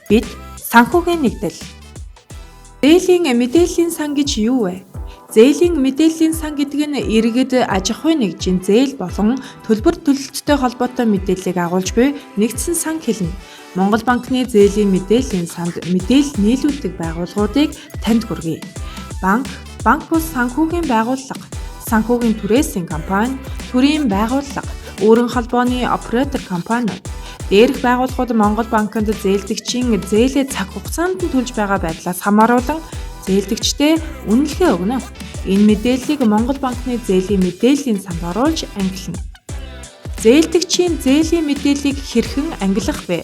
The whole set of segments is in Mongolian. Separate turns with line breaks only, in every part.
Бид санхүүгийн нэгдэл. Зээлийн мэдээллийн сан гэж юу вэ? Зээлийн мэдээллийн сан гэдэг нь иргэд, аж ахуйн нэгжийн зээл болон төлбөр төлөлттэй холбоотой мэдээллийг агуулж буй нэгдсэн сан хэлнэ. Монгол банкны зээлийн мэдээллийн санд мэдээлэл нийлүүлдэг байгууллагуудыг танд хүргэе. Банк, банк бус санхүүгийн байгууллага, санхүүгийн түрээсийн компани, төрийн байгууллага, өрн холбооны оператор компаниуд. Дээрх байгууллагууд Монгол банкнд зээлдэгчийн зээлээ цаг хугацаанд нь төлж байгаа байдлаас хамааруулан зээлдэгчдээ үнэлгээ өгнө. Энэ мэдээллийг Монгол банкны зээлийн мэдээллийн санд оруулж ангилна. Зээлдэгчийн зээлийн мэдээллийг хэрхэн ангилах вэ?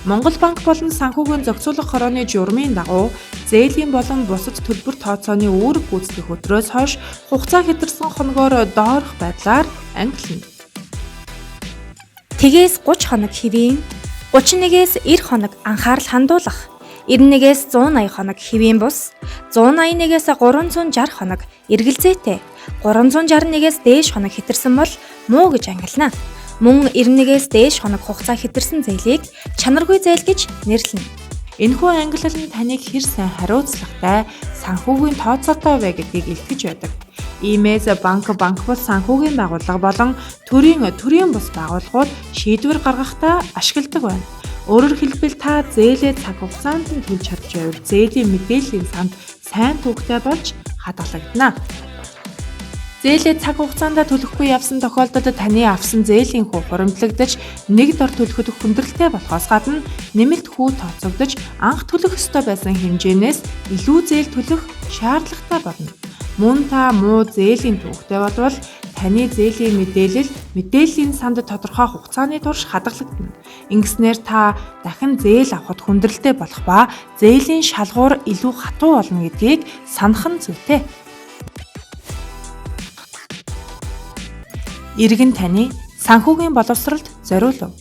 Монгол банк болон санхүүгийн зохицуулах хорооны журмын дагуу зээлийн болон бусад төлбөр тооцооны үүрэг гүйцэтгэх өдрөөс хойш хугацаа хэтэрсэн хоногоор доорх байдлаар ангилна.
Тэгээс 30 хоног хэвийн, 31-ээс 90 хоног анхаарал хандуулах, 91-ээс 180 хоног хэвийн бус, 181-ээс 360 хоног эргэлзээтэй, 361-ээс дээш хоног хэтэрсэн бол муу гэж ангилна. Мөн 91-ээс дээш хоног хугацаа хэтэрсэн зээлийг чанаргүй зээл гэж нэрлэнэ.
Энэхүү ангилал нь таныг хэр сайн хариуцлагатай, санхүүгийн тооцоотой вэ гэдгийг илтгэж байдаг. Иймээс банк, банк бус санхүүгийн байгууллага болон төрийн бус байгууллагууд шийдвэр гаргахдаа ашигладаг байна. Өөрөөр хэлбэл та зээлээ цаг хугацаанд нь төлж чадж байвал зээлийн мэдээллийн санд сайн түүхтэй болж хадгалагдана. Зээлээ цаг хугацаанд төлөхгүй явсан тохиолдолд таны авсан зээлийн хүү хуримтлагдаж, нэг дор төлөхөд хүндрэлтэй болохоос гадна нэмэлт хүү тооцогдож, анх төлөх ёстой байсан хэмжээнээс илүү зээл төлөх шаардлагатай болно. Мөн та муу зээлийн түүхтэй болвол таны зээлийн мэдээлэл мэдээллийн санд тодорхой хугацааны турш хадгалагдана. Ингэснээр та дахин зээл авахад хүндрэлтэй болох ба зээлийн шалгуур илүү хатуу болно гэдгийг санах нь зүйтэй. Иргэн таны санхүүгийн боловсролд зориулав.